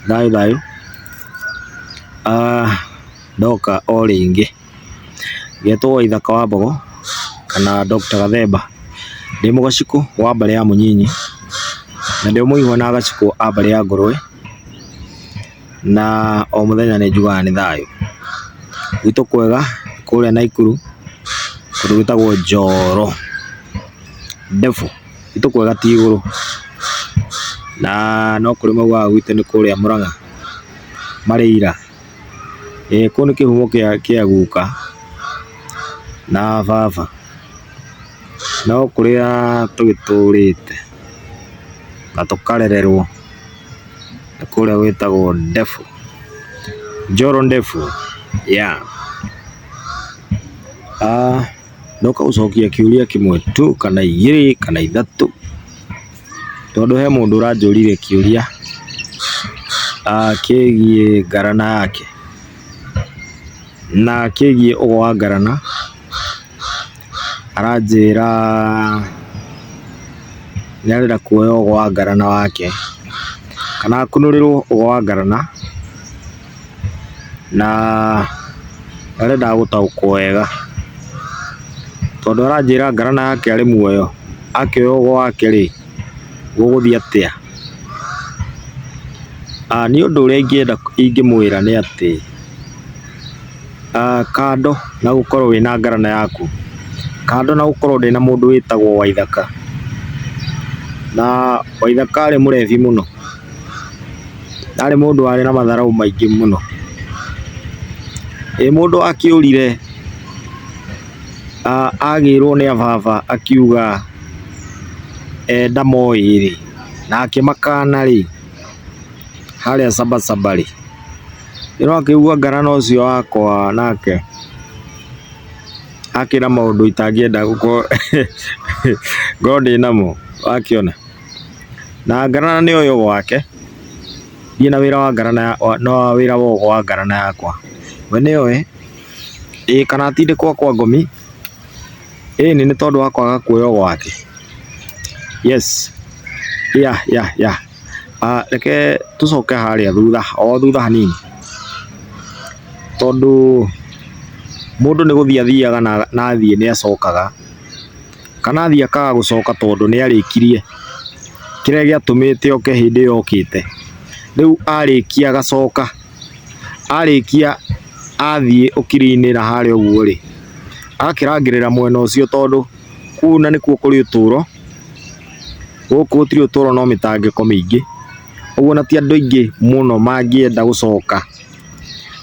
Thayũ thayũ. Ndoka o rĩngĩ, ngetwo Waithaka wa Mbogo kana Doctor Gathemba. Ndĩ mũgacikũ wa mbarĩ ya Mũnyinyi na ndĩ mũihwa na agacikũ a mbarĩ ya Ngũrũwe, na o mũthenya nĩ njugaga nĩ thayũ. Gwitũ kwega kũrĩa Naikuru kũndũ gwĩtagwo Njoro Ndefu. Gwitũ kwega ti igũrũ, na no kũrĩ maugaga gwitũ nĩ kũrĩa Mũrang'a Marĩira. Ĩĩ kũu nĩ kĩhumo kĩa guka na baba, no kũrĩa tũgĩtũrĩte na tũkarererwo nĩ kũrĩa gwĩtagwo Ndefu, Njoro Ndefu yeah. Ndoka gũcokia kĩũria kĩmwe tu kana igĩrĩ kana ithatũ, tondũ he mũndũ ũranjũririe kĩũria kĩgiĩ ngarana yake, na kĩgiĩ ũgo wa ngarana, aranjĩra nĩ arenda kuoya ũgo wa ngarana wake, kana akunũrĩrwo ũgo wa ngarana. Na arenda gũtaũkwo wega, tondũ aranjĩra ngarana yake arĩ muoyo, akĩoya ũgo wake rĩ, gũgũthiĩ atĩa? Niĩ ũndũ ũrĩa ingĩenda ingĩmwĩra nĩ atĩ, kando na gũkorwo wĩna ngarana yaku, kando na gũkorwo ndĩna mũndũ wĩtagwo Waithaka, na Waithaka arĩ mũrebi mũno. Arĩ mũndũ warĩ na matharaũ maingĩ mũno. Ĩ mũndũ akĩũrire agĩrwo nĩ ababa akiuga ndamoĩ rĩ, na akĩmakana rĩ, harĩa Sabasaba rĩ, nĩũrakĩigua ngarana ũcio wakwa nake akĩra maũndũ itangĩenda gũkorwo ngorwo ndĩnamo, wakĩona. Na ngarana nĩ oĩ ũgo wake, ndirĩ na wĩra wa ngarana na wĩra wa ũgo wa ngarana yakwa. We nĩ oĩ, ĩĩ kana atindĩkwo kwa ngomi, ĩni nĩ tondũ wa kwaga kuoya ũgo wake. Yes, yeah yeah yeah. Reke tũcoke harĩa thutha, o thutha hanini, tondũ mũndũ nĩ gũthiĩ athiaga na athiĩ nĩ acokaga. Kana athiĩ akaga gũcoka tondũ nĩ arĩkirie kĩrĩa gĩatũmĩte oke hĩndĩ ĩyo okĩte. Rĩu arĩkia agacoka, arĩkia athiĩ ũkiri-inĩ na harĩa ũguo rĩ, agakĩrangĩrĩra mwena ũcio tondũ kũu na nĩkuo kũrĩ ũtũro, gũkũ gũtirĩ ũtũro no mĩtangĩko mĩingĩ. Ũguo ona ti andũ aingĩ mũno mangĩenda gũcoka,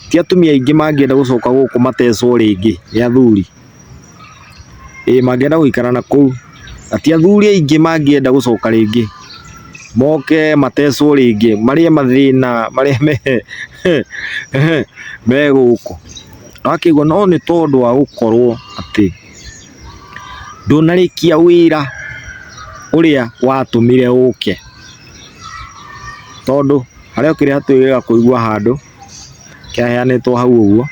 ti atumia aingĩ mangĩenda gũcoka gũkũ matecwo rĩngĩ nĩ athuri. Ĩĩ mangĩenda gũikara na kũu, na ti athuri aingĩ mangĩenda gũcoka rĩngĩ, moke matecwo rĩngĩ, marĩe mathĩna marĩa me me gũkũ. Wakĩigua no nĩ tondũ wa gũkorwo atĩ ndũnarĩkia wĩra ũrĩa watũmire ũke, tondũ harĩa ũkĩrĩ hatwĩrĩga kũigua handũ. Kĩaheanĩtwo hau ũguo,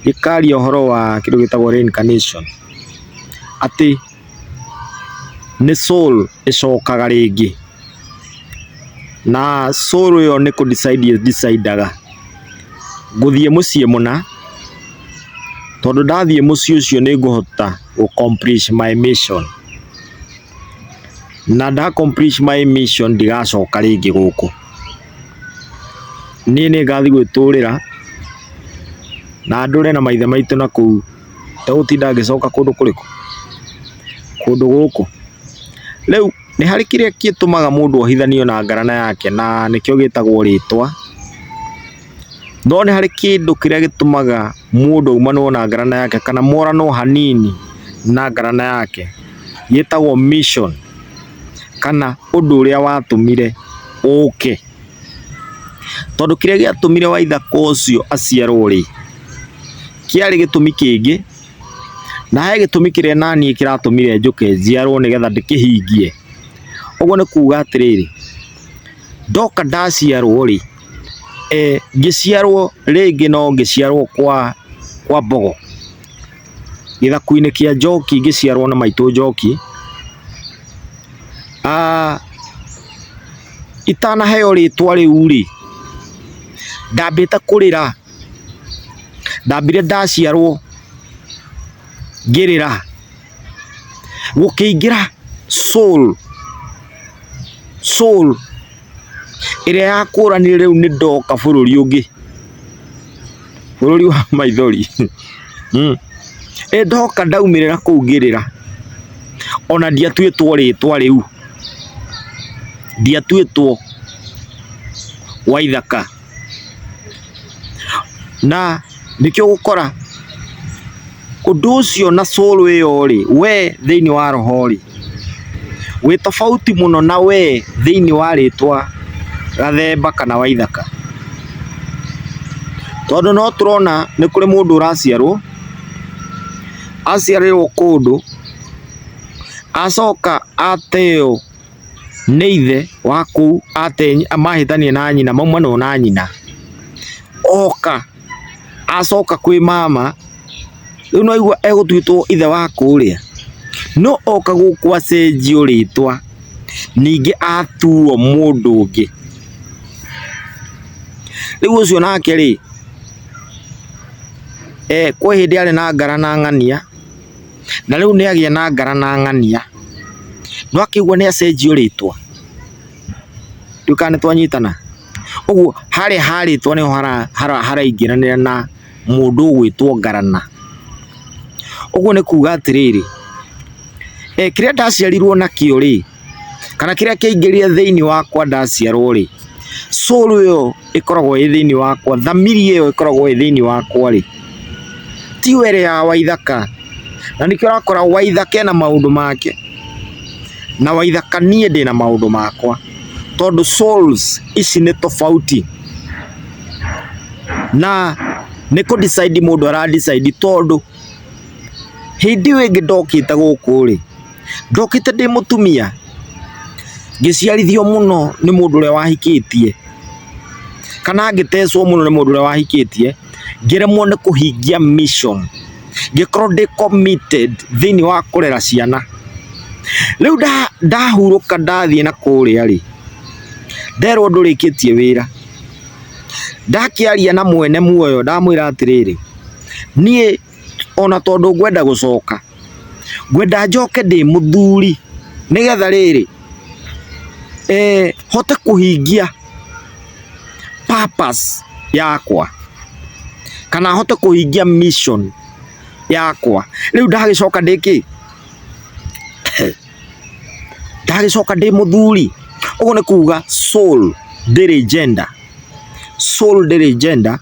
gĩkaria ũhoro wa kĩndũ gĩtagwo reincarnation, atĩ nĩ soul ĩcokaga rĩngĩ, na soul ĩyo nĩ kũ decide ĩ decide aga gũthiĩ mũciĩ mũna, tondũ ndathiĩ mũciĩ ũcio nĩ ngũhota gũ accomplish my mission, na nda accomplish my mission ndigacoka rĩngĩ gũkũ. Niĩ nĩ ngathiĩ gwĩtũrĩra na ndũre na maithe maitũ na kũu itegũtinda ngĩcoka kũndũ kũrĩkũ? Kũndũ gũkũ. Rĩu nĩ harĩ kĩrĩa gĩtũmaga mũndũ ohithanio na ngarana yake na nĩkĩo gĩtagwo rĩtwa. No nĩ harĩ kĩndũ kĩrĩa gĩtũmaga mũndũ aumanwo na ngarana yake kana moranwo hanini na ngarana yake gĩtagwo mission kana ũndũ ũrĩa watũmire ũke. Tondũ kĩrĩa gĩatũmire Waithaka ũcio aciarwo rĩ, kĩarĩ gĩtũmi kĩngĩ, na he gĩtũmi kĩrĩa naniĩ kĩratũmire njũke njiarwo nĩgetha ndĩkĩhingie. Ũguo nĩ kuga atĩrĩrĩ, ndoka ndaciarwo rĩ, ngĩciarwo rĩngĩ no ngĩciarwo kwa Mbogo, gĩthaku-inĩ kĩa Njoki ngĩciarwo na maitũ Njoki. Itanaheo rĩtwa rĩu rĩ, Ndambĩte kũrĩra, ndambire ndaciarwo ngĩrĩra, gũkĩingĩra soul, soul ĩrĩa yakũranire rĩu nĩ ndoka bũrũri ũngĩ, bũrũri wa maithori. Ĩ ndoka ndaumĩrĩra kũu ngĩrĩra, ona ndiatuĩtwo rĩtwa rĩu, ndiatuĩtwo Waithaka. Na nĩkĩo ũgũkora ũndũ ũcio na soul ĩyo rĩ, we thĩinĩ wa roho rĩ, wĩ tofauti mũno na we thĩinĩ wa rĩtwa Gathemba kana Waithaka. Tondũ no tũrona nĩ kũrĩ mũndũ ũraciarwo, aciarĩrwo kũndũ, acoka ateo nĩ ithe wa kũu mahĩtania na nyina maumanwo na nyina, oka acoka kwĩ mama, rĩu nĩ waigua egũtuĩtwo ithe wa kũrĩa, no oka gũkũ acenjio rĩtwa, ningĩ atuo mũndũ ũngĩ. Rĩu ũcio nake rĩ, kwĩ hĩndĩ arĩ na ngara na ng'ania, na rĩu nĩ agĩa na ngara na ng'ania, no akĩigua nĩ acenjio rĩtwa, ndiũĩ kana nĩ twanyitana? Ũguo harĩa ha rĩtwa nĩho haraingĩranĩra na mũndũ ũgwĩtwo ngarana. Ũguo nĩ kuga atĩrĩrĩ, kĩrĩa ndaciarirwo nakĩo rĩ, kana kĩrĩa kĩaingĩrire thĩiniĩ wakwa ndaciarwo rĩ, soul ĩyo ĩkoragwo ĩ thĩiniĩ wakwa, thamiri ĩyo ĩkoragwo ĩ thĩiniĩ wakwa rĩ, tiyo ĩrĩa ya Waithaka. Na nĩkĩo ũrakora Waithaka ena maũndũ make, na Waithaka niĩ ndĩna maũndũ makwa, tondũ souls ici nĩ tofauti. Na nĩ kũ decide mũndũ ara decide tondũ hĩndĩ ĩyo ĩngĩ ndokĩte gũkũ rĩ, ndokĩte ndĩ mũtumia, ngĩciarithio mũno nĩ mũndũ ũrĩa wahikĩtie, kana ngĩtecwo mũno nĩ mũndũ ũrĩa wahikĩtie, ngĩremwo nĩ kũhingia mission, ngĩkorwo ndĩ committed thĩiniĩ wa kũrera ciana. Rĩu ndahurũka ndathiĩ na kũrĩa rĩ, nderwo ndũrĩkĩtie wĩra, ndakĩaria na mwene muoyo ndamwĩra atĩrĩrĩ, niĩ ona tondũ ngwenda gũcoka, ngwenda njoke ndĩ mũthuri nĩgetha rĩrĩ, hote kũhingia purpose yakwa, kana hote kũhingia mission yakwa. Rĩu ndagĩcoka ndĩ kĩ? Ndagĩcoka ndĩ mũthuri. Ũguo nĩ kuga soul ndĩrĩ gender, soul ndĩrĩ gender.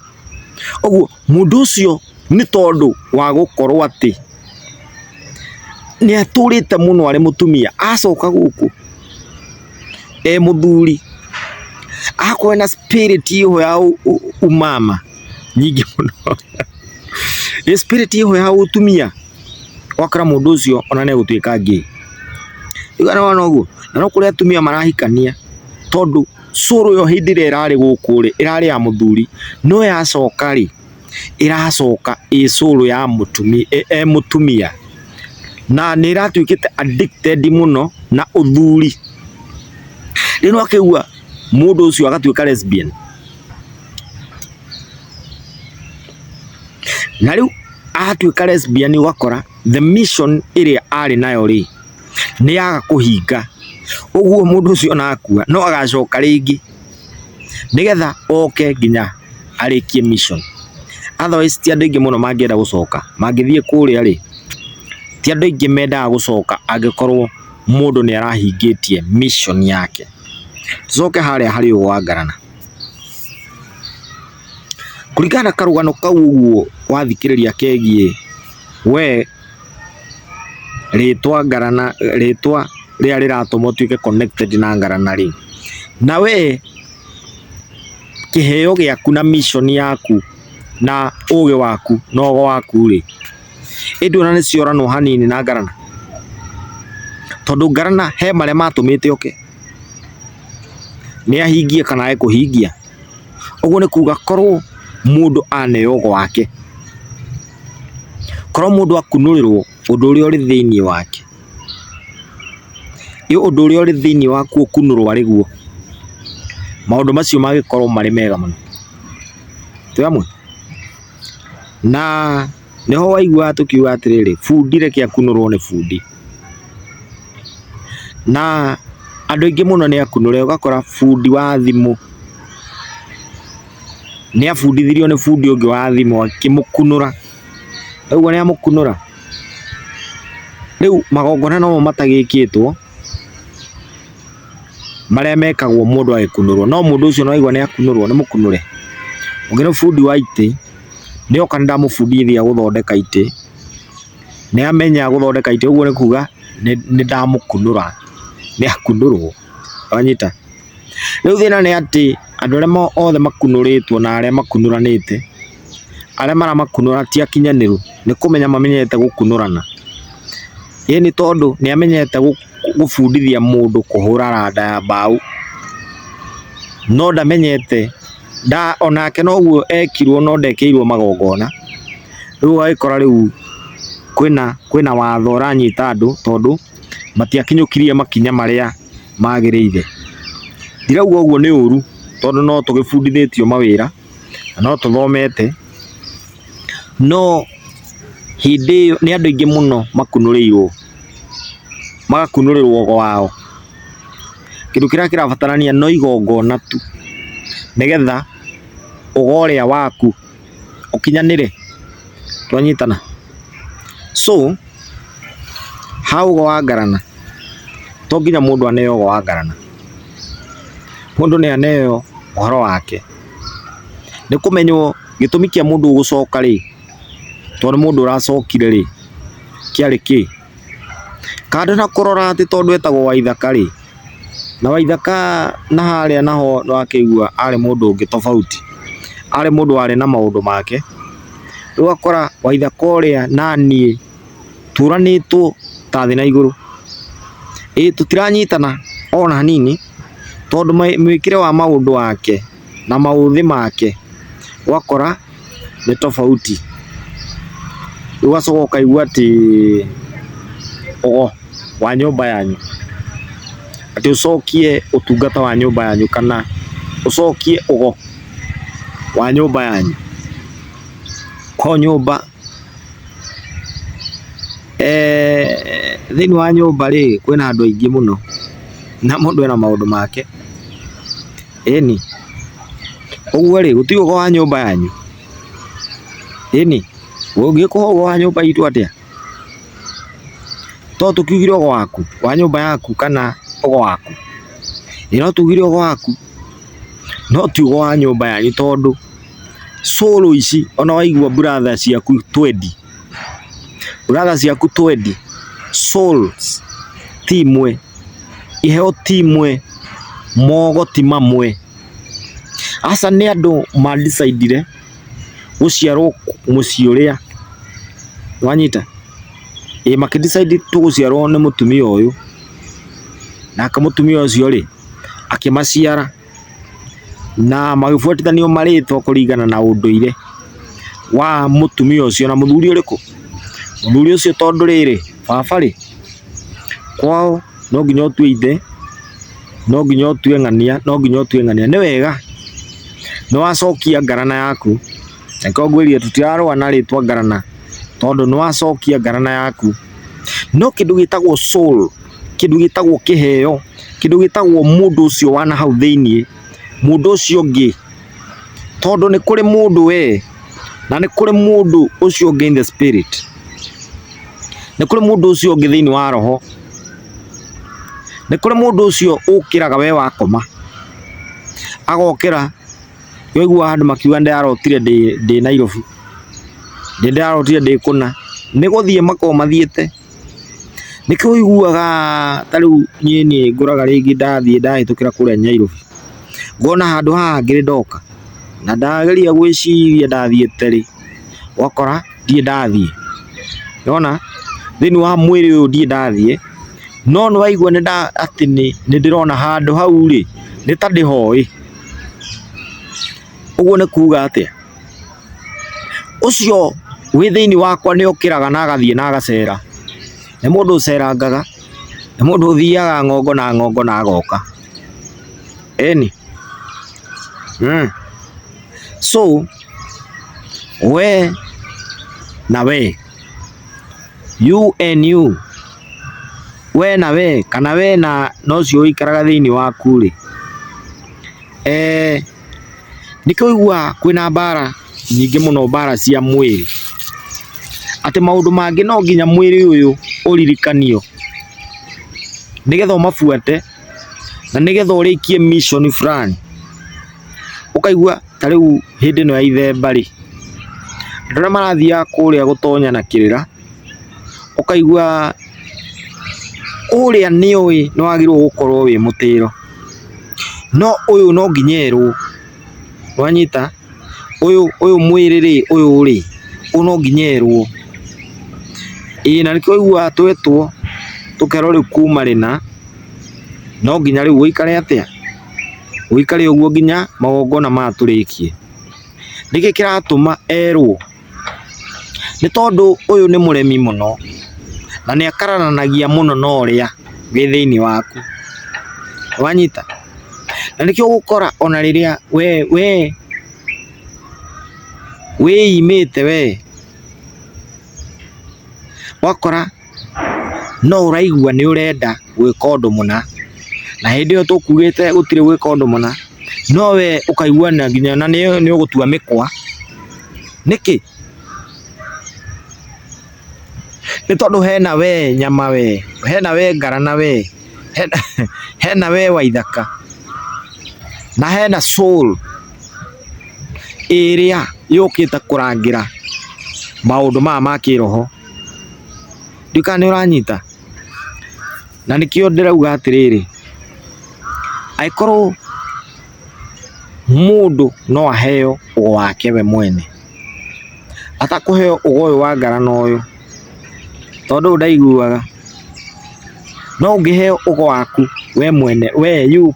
Ũguo mũndũ ũcio nĩ tondũ wa gũkorwo atĩ nĩ atũrĩte mũno arĩ mũtumia, acoka gũkũ e mũthuri, agakorwo ena spirit ĩho ya umama nyingĩ mũno, spirit ĩho ya ũtumia, ũgakora mũndũ ũcio ona nĩ egũtuĩka gay. Rĩu nĩwona ũguo, na no kũrĩ atumia marahikania tondũ soul ĩyo hĩndĩ ĩrĩa ĩrarĩ gũkũ rĩ, ĩrarĩ ya mũthuri, no yacoka rĩ, ĩracoka ĩ soul ya mũtumia, e mũtumia, na nĩ ĩratuĩkĩte addicted mũno na ũthuri. Rĩu nĩ wakĩigua mũndũ ũcio agatuĩka lesbian. Na rĩu atuĩka lesbian ũgakora the mission ĩrĩa arĩ nayo rĩ, nĩ yaga kũhinga. Ũguo mũndũ ũcio ona akua no agacoka rĩngĩ nĩgetha oke nginya arĩkie mission. Otherwise ti andũ aingĩ mũno mangĩenda gũcoka, mangĩthiĩ kũrĩa rĩ, ti andũ aingĩ mendaga gũcoka angĩkorwo mũndũ nĩ arahingĩtie mission yake. Tũcoke harĩa harĩ ũyũ wa ngarana. Kũringana na karũgano kau ũguo wathikĩrĩria kegiĩ we rĩtwa ngarana, rĩtwa rĩrĩa rĩratũma ũtuĩke connected na ngarana rĩ, na we kĩheo gĩaku na mission yaku na ũgĩ waku na ũgo waku rĩ, ĩ ndũĩ ona nĩ cioranwo hanini na ngarana? Tondũ ngarana he marĩa matũmĩte oke, nĩ ahingie kana age kũhingia. Ũguo nĩ kuga korwo mũndũ aneo ũgo wake, korwo mũndũ akunũrĩrwo ũndũ ũrĩa ũrĩ thĩiniĩ wake, ĩ ũndũ ũrĩa ũrĩ thĩiniĩ waku ũkunũrwo arĩ guo, maũndũ macio mangĩkorwo marĩ mega mũno. Twĩ hamwe? Na nĩho waiguaga tũkiuga atĩrĩrĩ, bundi reke akunũrwo nĩ bundi. Na andũ aingĩ mũno nĩ akunũre, ũgakora bundi wa thimũ nĩ abundithirio nĩ bundi ũngĩ wa thimũ akĩmũkunũra. Ũguo nĩ amũkunũra. Rĩu magongona nomo matagĩkĩtwo marĩa mekagwo mũndũ agĩkunũrwo, no mũndũ ũcio nĩ waigua nĩ akunũrwo nĩ mũkunũre. Ũngĩ nĩ bundi wa itĩ, nĩ oka nĩ ndamũbundithia gũthondeka itĩ, nĩ amenya gũthondeka itĩ ũguo nĩ kuga nĩ ndamũkunũra, nĩ akunũrwo, wanyita? Rĩu thĩna nĩ atĩ andũ arĩa othe makunũrĩtwo na arĩa makunũranĩte, arĩa maramakunũra ti akinyanĩru, nĩ kũmenya mamenyete gũkunũrana. Ĩĩ nĩ tondũ nĩ amenyete gũbundithia mũndũ kũhũra randa ya mbaũ, no ndamenyete, onake noguo ekirwo no ndekĩirwo magongona. Rĩu ũgagĩkora rĩu kwĩna watho ũranyita andũ tondũ matiakinyũkirie makinya marĩa magĩrĩire. Ndirauga ũguo nĩ ũru tondũ no tũgĩbundithĩtio mawĩra na no tũthomete, no hĩndĩ ĩyo nĩ andũ aingĩ mũno makunũrĩirwo, magakunũrĩrwo ũgo wao. Kĩndũ kĩrĩa kĩrabatarania no igongona tu, nĩgetha ũgo ũrĩa waku ũkinyanĩre. Twanyitana? So, ha ũgo wa ngarana, to nginya mũndũ aneo ũgo wa ngarana. Mũndũ nĩ aneo ũhoro wake. Nĩ kũmenywo gĩtũmi kĩa mũndũ gũcoka rĩ, tondũ nĩ mũndũ ũracokire rĩ, kĩarĩ kĩ? Kando na kũrora atĩ tondũ etagwo Waithaka rĩ, na Waithaka na harĩa naho nĩ wakĩigua arĩ mũndũ ũngĩ tofauti, arĩ mũndũ warĩ na maũndũ make. Rĩu ũgakora Waithaka ũrĩa na niĩ tũranĩtwo ta thĩ na igũrũ. Ĩĩ tũtiranyitana ona hanini, tondũ mwĩkĩre wa maũndũ wake na maũthĩ make ũgakora nĩ tofauti. Rĩu ũgacoka ũkaigua atĩ ũgo wa nyũmba yanyu, atĩ ũcokie ũtungata wa nyũmba yanyu kana ũcokie ũgo wa nyũmba yanyu. Ko nyũmba thĩinĩ wa nyũmba rĩ, kwĩna andũ aingĩ mũno na mũndũ ena maũndũ make. Ĩni, ũguo rĩ, gũtirĩ ũgo wa nyũmba yanyu? Ĩni, ũngĩkũhe ũgo wa nyũmba itũ atĩa? To tũkiugire ũgo waku, wa nyũmba yaku kana ũgo waku? Ĩ no tugire ũgo waku, no ti ũgo wa nyũmba yanyu tondũ soul ici ona waigua brother ciaku twendi, brother ciaku twendi, souls ti imwe. Iheo ti imwe, mogo ti mamwe. Aca nĩ andũ ma decide ire gũciarwo mũciĩ ũrĩa, nĩwanyita? Ĩĩ makĩ decide tũgũciarwo nĩ mũtumia ũyũ, nake mũtumia ũcio rĩ, akĩmaciara na magĩbuatithanio marĩtwa kũringana na ũndũire wa mũtumia ũcio na mũthuri ũrĩkũ? Mũthuri ũcio tondũ rĩrĩ, baba rĩ, kwao no nginya ũtue ithe, no nginya ũtue ng'ania, no nginya ũtue ng'ania. Nĩ wega nĩ wacokia ngarana yaku, nĩkĩo ngwĩrire tũtirarũa na rĩtwa ngarana, tondũ nĩ wacokia ngarana yaku. No kĩndũ gĩtagwo soul, kĩndũ gĩtagwo kĩheo, kĩndũ gĩtagwo mũndũ ũcio wa nahau thĩiniĩ, mũndũ ũcio ũngĩ, tondũ nĩ kũrĩ mũndũ we, na nĩ kũrĩ mũndũ ũcio ũngĩ in the spirit. Nĩ kũrĩ mũndũ ũcio ũngĩ thĩinĩ wa roho. Nĩ kũrĩ mũndũ ũcio ũkĩraga we wakoma, agokĩra, nĩũiguaga andũ makiuga nĩndĩrarotire ndĩ Nairobi, nĩndĩrarotire ndĩ kũna, nĩ gũthiĩ makoragwo mathiĩte. Nĩkĩo ũiguaga ta rĩu niĩ nĩ ngoraga rĩngĩ ndathiĩ ndahĩtũkĩra kũrĩa Nyairobi, ngona handũ haha ngĩrĩ ndoka, na ndageria gwĩciria ndathiĩte rĩ, ũgakora ndirĩ ndathiĩ. Nĩwona? Thĩinĩ wa mwĩrĩ ũyũ ndirĩ ndathiĩ, no nĩ waigua atĩ nĩ ndĩrona handũ hau rĩ, nĩ ta ndĩhoĩ. Ũguo nĩ kuga atĩa? Ũcio wĩ thĩinĩ wakwa nĩ okĩraga na agathiĩ na agacera. Nĩ mũndũ ũcerangaga, nĩ mũndũ ũthiaga ng'ongo na ng'ongo na agoka. Ĩni. So, We na we, you and you, we na we, kana we na ũcio ũikaraga thĩinĩ waku rĩ, nĩkĩo ũiguaga kwĩna mbara nyingĩ mũno, mbara cia mwĩrĩ, atĩ maũndũ mangĩ no nginya mwĩrĩ ũyũ ũririkanio, nĩgetha ũmabuate na nĩgetha ũrĩkie mission fulani. Ũkaigua ta rĩu hĩndĩ ĩno ya ithemba rĩ, andũ arĩa marathiaga kũrĩa gũtonya na kĩrĩra, ũkaigua ũrĩa nĩ oĩ nĩ wagĩrĩirwo gũkorwo wĩ mũtĩro, no ũyũ no nginya erwo, nĩwanyita? Ũyũ ũyũ mwĩrĩ rĩ, ũyũ rĩ, ũyũ no nginya erwo. Ĩĩ na nĩkĩo ũiguaga twetwo tũkerwo rĩu kuma rĩna, no nginya rĩu ũikare atĩa? Ũikare ũguo nginya magongona maya tũrĩkie. Nĩkĩ kĩratũma erwo? Nĩ tondũ ũyũ nĩ mũremi mũno, na nĩ akararanagia mũno na ũrĩa wĩ thĩiniĩ waku. Nĩwanyita? Na nĩkĩo ũgũkora ona rĩrĩa we we wĩimĩte we, ũgakora no ũraigua nĩ ũrenda gwĩka ũndũ mũna, na hĩndĩ ĩyo tũkugĩte gũtirĩ gwĩka ũndũ mũna, no we ũkaigua na nginya ona nĩ ũgũtua mĩkwa. Nĩkĩ? Nĩ tondũ hena we nyama we, hena we ngarana we, hena we waithaka, na hena soul ĩrĩa yũkĩte kũrangĩra maũndũ maya ma kĩroho. Ndiũĩ kana nĩ ũranyita? Na nĩkĩo ndĩrauga atĩrĩrĩ, angĩkorwo mũndũ no aheo ũgo wake we mwene, atakũheo ũgo ũyũ wa ngarana ũyũ, tondũ ũyũ ndaiguaga, no ũngĩheo ũgo waku we mwene, we you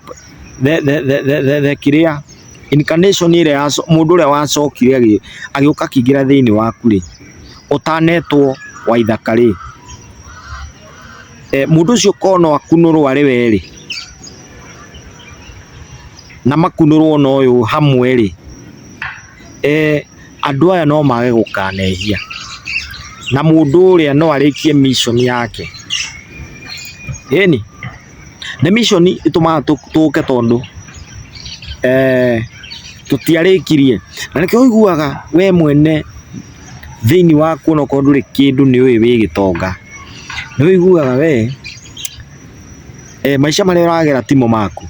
the kĩrĩa incarnation ĩrĩa mũndũ ũrĩa wacokire agĩũka akĩingĩra thĩinĩ waku rĩ, ũtanetwo Waithaka rĩ, mũndũ ũcio korwo no akunũrwo arĩ we rĩ, na makunũrwo na ũyũ hamwe rĩ, andũ aya no mage gũkanehia, na mũndũ ũrĩa no arĩkie mission yake. Ĩni, nĩ mission ĩtũmaga tũke tondũ tũtiarĩkirie, na nĩkĩo ũiguaga we mwene thĩinĩ waku onokorwo ndũrĩ kĩndũ nĩ ũĩ wĩ gĩtonga, nĩ ũiguaga we maica marĩa ũragera timo maku.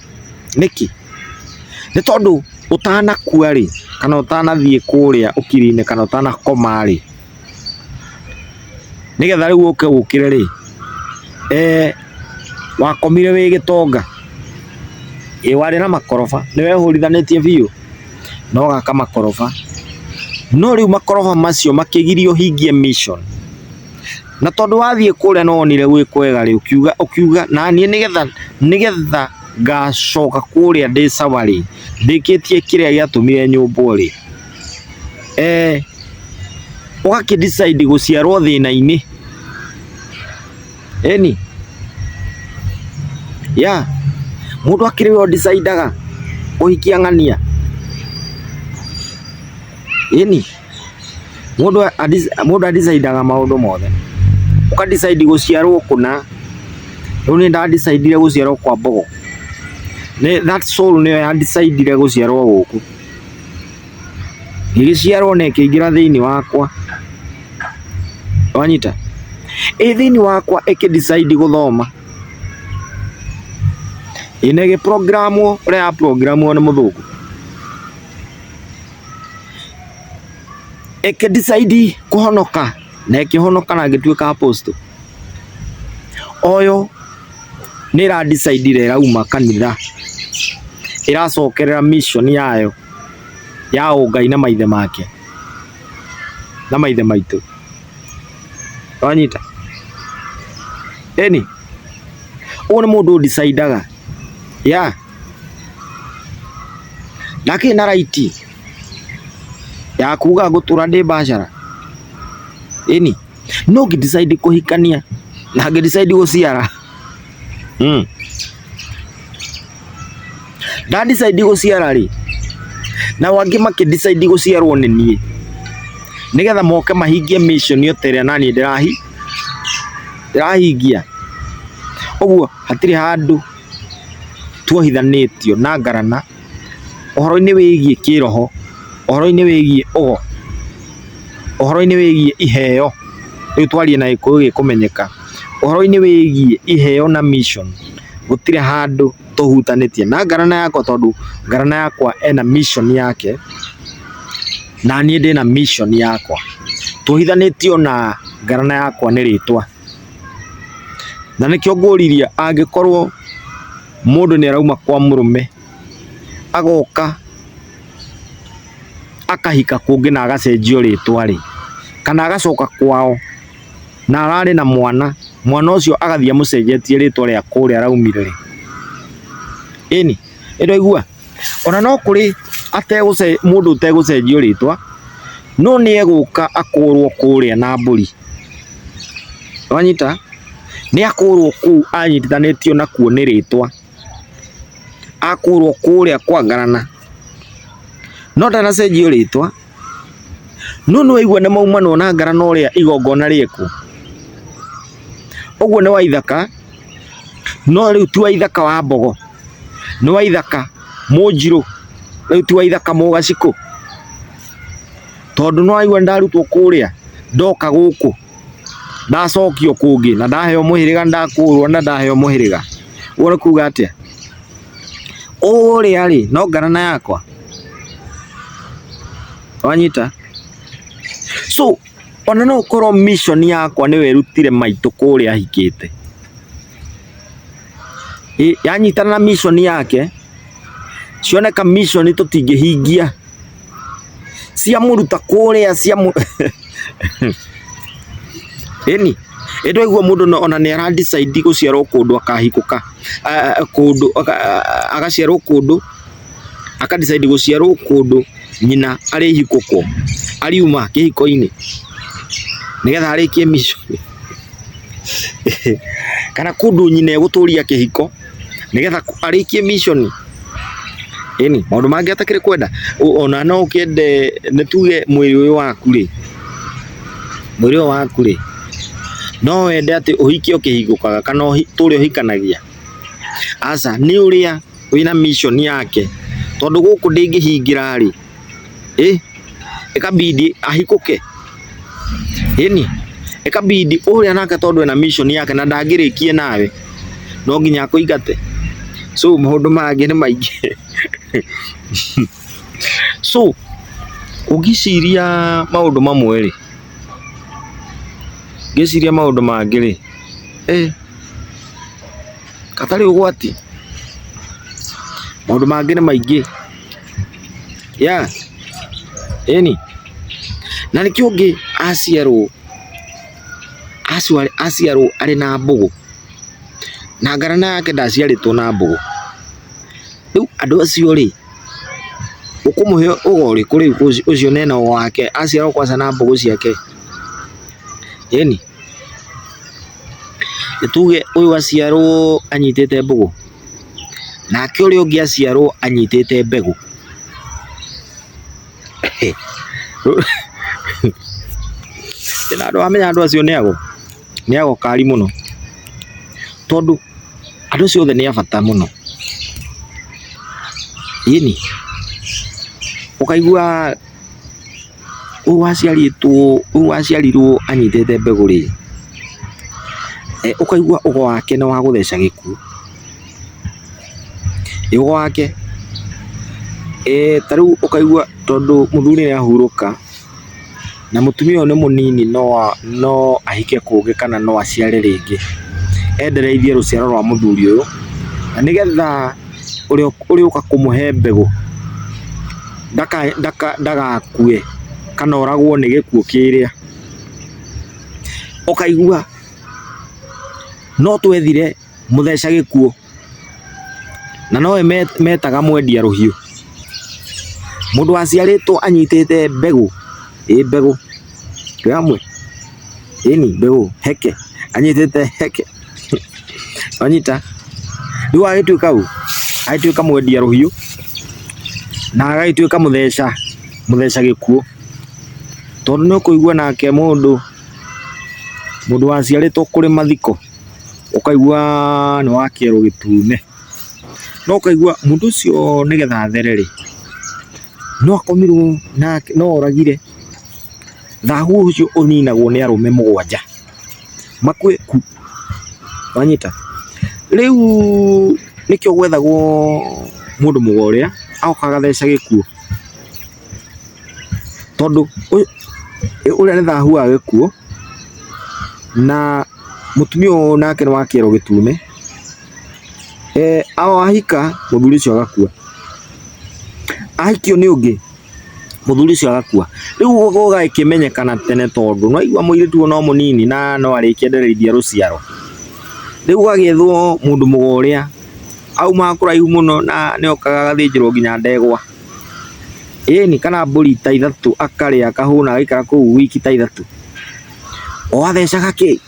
Nĩkĩ? Nĩ tondũ ũtanakua rĩ, kana ũtanathiĩ kũrĩa ũkiri-inĩ kana ũtanakoma rĩ, nĩgetha rĩu ũke ũkĩre rĩ, wakomire wĩ gĩtonga, ĩ warĩ na makoroba, nĩ wehũrithanĩtie biũ na ũgaka makoroba, no rĩu makoroba macio makĩgiria ũhingie mission, na tondũ wathiĩ kũrĩa nĩ wonire gwĩ kwega rĩ, ũkiuga ũkiuga naniĩ nĩgetha nĩgetha ngacoka kũrĩa ndĩ sawa rĩ, ndĩkĩtie kĩrĩa gĩatũmire nyũmbwo rĩ, ũgakĩ decide gũciarwo thĩna-inĩ, ĩni, yeah, mũndũ akĩrĩ we ũdecidaga kũhikia ng'ania, ĩni, mũndũ mũndũ adecidaga maũndũ mothe, ũka decide gũciarwo kũna, rĩu niĩ nda decidire gũciarwo kwa Mbogo, that soul nĩyo ya decidire gũciarwo gũkũ, ngĩgĩciarwo na ĩkĩingĩra thĩinĩ wakwa, wanyita? Ĩ thĩinĩ wakwa ĩkĩ decide gũthoma, ĩ na ĩgĩ programwo ũrĩa ya programwo nĩ mũthũngũ, ĩkĩ decide kũhonoka na ĩkĩhonoka na ngĩtuĩka apostle. Oyo nĩ ĩra decidire ĩrauma kanitha, ĩracokerera mission yayo ya ũngai na maithe make na maithe maitũ. Wanyita? Ĩni, ũyũ nĩ mũndũ ũdecidaga, yeah, ndakĩrĩ na right ya kuga ngũtũra ndĩ bachelor, ĩni, no ngĩ decide kũhikania na ngĩ decide gũciara. Nda decide gũciara rĩ, nao angĩ makĩ decide gũciarwo nĩ niĩ. Nĩgetha moke mahingie mission o ta ĩrĩa naniĩ ndĩrahingia. Ũguo hatirĩ handũ tuohithanĩtio na ngarana ũhoro-inĩ wĩgiĩ kĩroho, ũhoro-inĩ wĩgiĩ ũgo, ũhoro-inĩ wĩgiĩ iheo, rĩu twarie na gĩkũyũ gĩkũmenyeka, ũhoro-inĩ wĩgiĩ iheo na mission, gũtirĩ handũ tũhutanĩtie na ngarana yakwa tondũ ngarana yakwa ena mission yake, na niĩ ndĩna mission yakwa. Tuohithanĩtio na ngarana yakwa nĩ rĩtwa. Na nĩkĩo ngũririe angĩkorwo mũndũ nĩ arauma kwa mũrũme agoka akahika kũngĩ na agacenjio rĩtwa rĩ, kana agacoka kwao na ararĩ na mwana, mwana ũcio agathiĩ amũcenjetie rĩtwa rĩa kũrĩa araumire rĩ, ĩni, nĩ ndwaigua? Ona no kũrĩ mũndũ ũtegũcenjio rĩtwa, no nĩ egũka akũrwo kũrĩa na mbũri. Nĩwanyita? Nĩ akũrwo kũu anyitithanĩtio nakuo nĩ rĩtwa. Akũrwo kũrĩa kwa ngarana. No ndanacenjio rĩtwa, no nĩ waigua nĩ maumanwo na ngarana ũrĩa igongona rĩekwo. Ũguo nĩ Waithaka, no rĩu ti Waithaka wa Mbogo. Nĩ Waithaka Mũnjirũ, rĩu ti Waithaka Mũgacikũ, tondũ nĩ waigua nĩ ndarutwo kũrĩa ndoka gũkũ ndacokio kũngĩ na ndaheo mũhĩrĩga nĩ ndakũrwo na ndaheo mũhĩrĩga. Ũguo nĩ kuga atĩa? Ũrĩa rĩ no ngarana yakwa? Wanyita? So ona no ũkorwo mission yakwa nĩwe ĩrutire maitũ kũrĩa ahikĩte. Yanyitana na mission yake, cioneka mission tũtingĩhingia, ciamũruta kũrĩa ciamũ ĩni, ĩ ndwaigua mũndũ ona nĩ ara decide gũciarwo kũndũ akahikũka, kũndũ agaciarwo kũndũ, aka decide gũciarwo kũndũ nyina arĩhikũkwo, ariuma kĩhiko-inĩ nĩgetha arĩkie mission. Kana kũndũ nyina egũtũria kĩhiko nĩgetha arĩkie mission. Ĩni, maũndũ mangĩ atakĩrĩ kwenda, ona no ũkĩende nĩ tuge mwĩrĩ ũyũ waku rĩ, mwĩrĩ ũyũ waku rĩ, no wende atĩ ũhike ũkĩhingũkaga kana ũtũre ũhikanagia? Aca, nĩ ũrĩa wĩna mission yake, tondũ gũkũ ndĩngĩhingĩra rĩ, ĩ ĩkabidi ahikũke ĩni ĩkabidi ũrĩa nake tondũ ena mission yake na ndangĩrĩkie nawe no nginya akũingate. So maũndũ mangĩ nĩ maingĩ so ũngĩciria maũndũ mamwe rĩ, ngĩciria maũndũ mangĩ rĩ, ĩ gatarĩ ũgwati, maũndũ mangĩ nĩ maingĩ. Yeah. Ĩni. Na nĩkĩo ũngĩ aciarwo aciarwo arĩ na mbũgũ, na ngarana yake ndaciarĩtwo na mbũgũ. Rĩu andũ acio rĩ, ũkũmũhe ũgo ũrĩkũ rĩu ũcio na ena ũgo wake, aciarwo kwanza na mbũgũ ciake? Ĩni. Nĩ tuge ũyũ aciarwo anyitĩte mbũgũ, nake ũrĩa ũngĩ aciarwo anyitĩte mbegũ. Na ndwamenya andũ acio nĩ ago, nĩ ago kari mũno, tondũ andũ acio othe nĩ a bata mũno. Ĩni, ũkaigua ũyũ waciarĩtwo, ũyũ waciarirwo anyitĩte mbegũ rĩ, ũkaigua ũgo wake nĩ wa gũtheca gĩkuũ. Ũgo wake, ta rĩu ũkaigua tondũ mũthuri nĩ ahurũka, na mũtumia ũyũ nĩ mũnini no ahike kũngĩ kana no aciare rĩngĩ, endereithie rũciaro rwa mũthuri ũyũ, na nĩgetha ũrĩa ũrĩũka kũmũhe mbegũ ndagakue kana oragwo nĩ gĩkuũ kĩrĩa. Ũkaigua no twethire mũtheca gĩkuũ, na nowe metaga mwendia rũhiũ. Mũndũ waciarĩtwo anyitĩte mbegũ, ĩ mbegũ, twĩ hamwe? Ĩni mbegũ heke, anyitĩte heke, wanyita? Rĩu agĩtuĩka ũ? Agĩtuĩka mwendia rũhiũ, na agagĩtuĩka mũtheca, mũtheca gĩkuũ. Tondũ nĩ ũkũigua nake mũndũ, mũndũ waciarĩtwo kũrĩ mathiko, ũkaigua nĩ wa kĩero gĩtune. No ũkaigua mũndũ ũcio nĩgetha athere rĩ, no akomirwo nake, no oragire. Thahu ũcio ũninagwo nĩ arũme mũgwanja, makue ku. Wanyita? Rĩu nĩkĩo gwethagwo mũndũ mũgo ũrĩa agoka agatheca gĩkuũ. Tondũ ũrĩa nĩ thahu wa gĩkuũ, na mũtumia ũyũ nake nĩ wa kĩero gĩtune, o ahika mũthuri ũcio agakua. Ahikio nĩ ũngĩ, mũthuri ũcio agakua. Rĩu gũgakĩmenyekana tene tondũ nĩ waigua mũirĩtu ũyũ no mũnini na no arĩkĩendereithia rũciaro. Rĩu gũgagĩethwo mũndũ mũgo ũrĩa aumaga kũraihu mũno na nĩ okaga agathĩnjĩrwo nginya ndegwa. Ĩni kana mbũri ta ithatũ akarĩa akahũna agaikara kũu wiki ta ithatũ. O athecaga kĩ?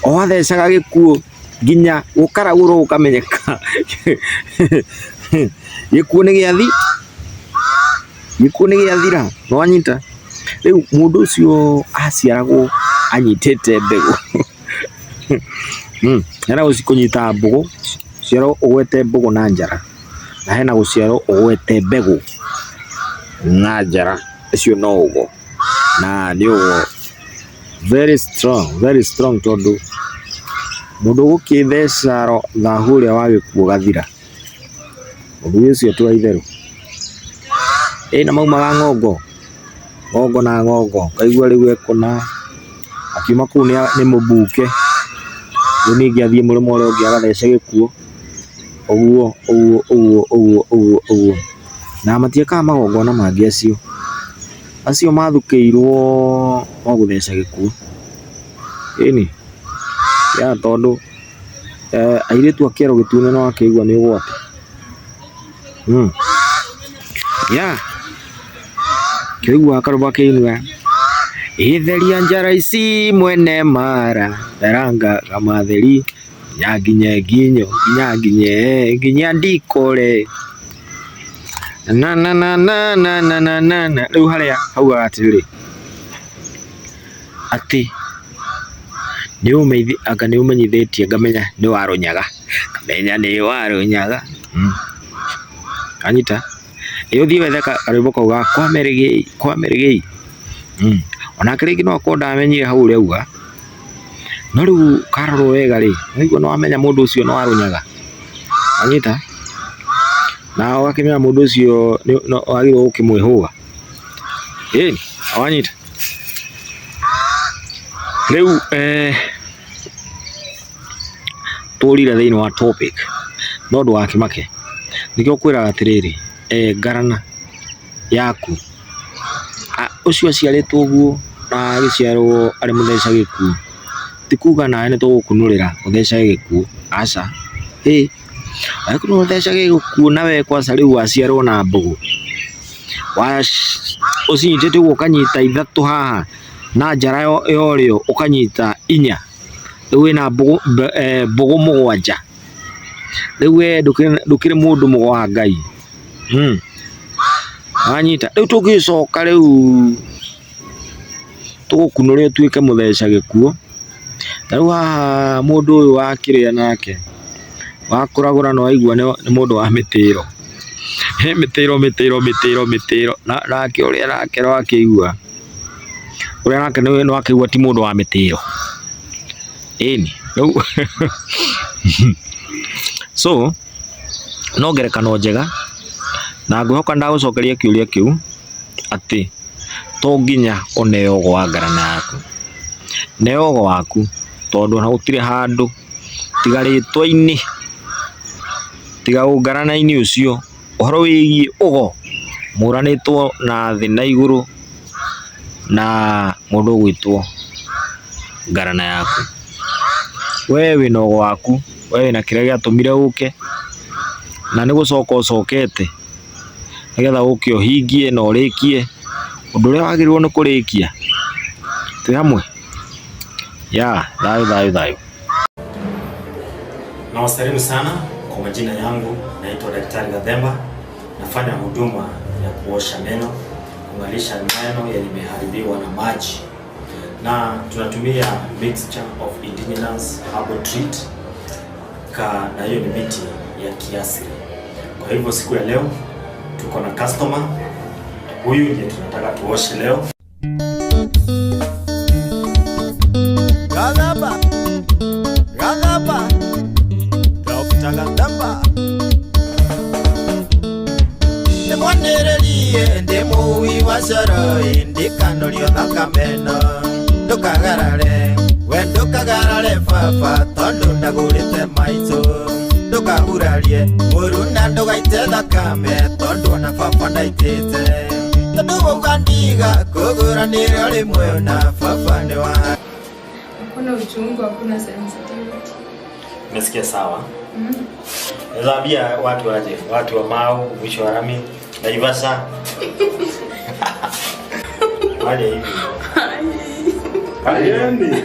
O athecaga gĩkuũ nginya gũkaragũrwo gũkamenyeka gĩkuũ nĩ gĩathi, gĩkuũ nĩ gĩathira, nĩ wanyita? Rĩu mũndũ ũcio aciaragwo anyitĩte mbegũ. Hena kũnyita mbũgũ, gũciarwo ũgwete mbũgũ na njara, na hena gũciarwo ũgwete mbegũ na njara, ũcio no ũgo, na nĩ ũgo very strong, very strong tondũ mũndũ ũgũkĩtheca thahu ũrĩa wa gĩkuũ ũgathira, ũndũ ũcio ti wa itherũ. Ĩ na maumaga ng'ongo. Ng'ongo na ng'ongo, ũkaigua rĩu ekũna, akiuma kũu nĩ mũbuke, rĩu ningĩ athiĩ mũrĩmo ũrĩa ũngĩ agathece gĩkuũ, ũguo ũguo ũguo ũguo ũguo ũguo. Na matiĩkaga magongona mangĩ acio, acio mathukĩirwo no gũtheca gĩkuũ, ĩni, tondũ airĩtu a kĩero gĩtune nĩ wakĩigua nĩ ũgwati. Yeah. Kĩoigua karũba kĩinua ĩtheria njara ici mwene mara ndaranga gamatheri nginya nginye nginyo nginya nginye nginya ndikore na na na na na na na na na rĩu harĩa haugaga atĩrĩrĩ atĩ nĩ anga nĩ ũmenyithĩtie ngamenya nĩ warũnyaga ngamenya nĩ warũnyaga anyita ĩ ũthiĩ wethe karwĩmbo kau ga kwa Mary kwa Mary onake rĩngĩ no akorwo ndamenyire hau ũrĩa auga no rĩu karorwo wega rĩ waigua nĩ wamenya mũndũ ũcio nĩ warũnyaga anyita na ũgakĩmenya mũndũ ũcio wagĩrĩirwo gũkĩmwĩhũga ĩni wanyita rĩu tũrire thĩinĩ wa topic no ndũgakĩmake nĩkĩo ngwĩraga atĩrĩrĩ ngarana yaku ũcio aciarĩtwo ũguo na agĩciarwo arĩ mũtheca gĩkuũ ti kuga nawe nĩ tũgũkunũrĩra ũthecage gĩkuũ aca ĩ angĩkorwo ũthecage gĩkuũ na we kwanza rĩu waciarwo na mbũgũ ũcinyitĩte ũguo ũkanyita ithatũ haha na njara ya ũrĩo ũkanyita inya rĩu wĩna mbũgũ mũgwanja rĩu we ndũkĩrĩ mũndũ mũgo wa Ngai wanyita rĩu tũngĩcoka rĩu tũgũkunũre ũtuĩke mũtheca gĩkuũ na rĩu haha mũndũ ũyũ wa kĩrĩa nake wa kũragũra nĩ waigua nĩ mũndũ wa mĩtĩro, mĩtĩro mĩtĩro mĩtĩro mĩtĩro nake ũrĩa nake nĩwakĩigua ũrĩa nake nĩwakĩigua ti mũndũ wa mĩtĩro ĩni rĩu so no ngerekano njega na ngwĩhoka ndagũcokeria kĩũria kĩu atĩ to nginya ũneo ũgo wa ngarama yaku, neo ũgo waku tondũ ona gũtirĩ handũ tiga rĩtwa-inĩ, tiga ũngarana-inĩ ũcio, ũhoro wĩgiĩ ũgo mũranĩtwo na thĩ na igũrũ na mũndũ ũgwĩtwo ngarana yaku. We wĩna ũgo waku, we wĩna kĩrĩa gĩatũmire ũke, na nĩ gũcoka ũcokete nĩgetha ũke ũhingie na ũrĩkie ũndũ ũrĩa wagĩrĩirwo nĩ kũrĩkia. Twĩ hamwe? Yeah, thayũ thayũ thayũ. Nawasalimu sana kwa majina yangu, naitwa Daktari Gathemba, nafanya huduma ya kuosha meno, kung'alisha meno yenye imeharibiwa na maji, na tunatumia mixture of indigenous herbal treat ka, na hiyo ni miti ya kiasili. Kwa hivyo siku ya leo tuko na customer huyu ndiye tunataka tuoshe leo. Gathemba, Gathemba, Dr. Gathemba. Ndĩmwanĩrĩrie ndĩ mũui wa coro ndikanorio thakameno ndũkagarare we ndũkagarare baba tondũ ndagũrĩte maitũ ndũkahurarie mũruna ndũgaite thakame tondũ ona baba ndaitĩte tondũ wauga ndiga kũgũranĩrio rĩmwe na baba nĩ wa. Hakuna uchungu, hakuna sensitivity. Umesikia sawa? Naweza ambia watu waje, watu wa Mau, mwisho wa rami, Naivasha. Waje hivi. Ayeni.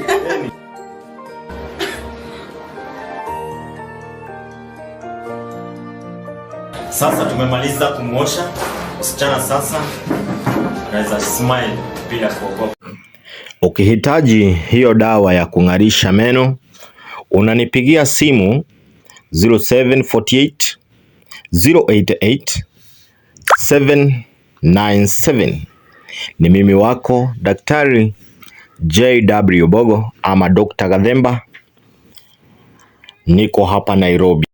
Sasa tumemaliza kumuosha msichana, sasa anaweza smile bila kuogopa. Ukihitaji hiyo dawa ya kung'arisha meno unanipigia simu 0748 088 797. Ni mimi wako Daktari JW Bogo ama Dr. Gathemba, niko hapa Nairobi.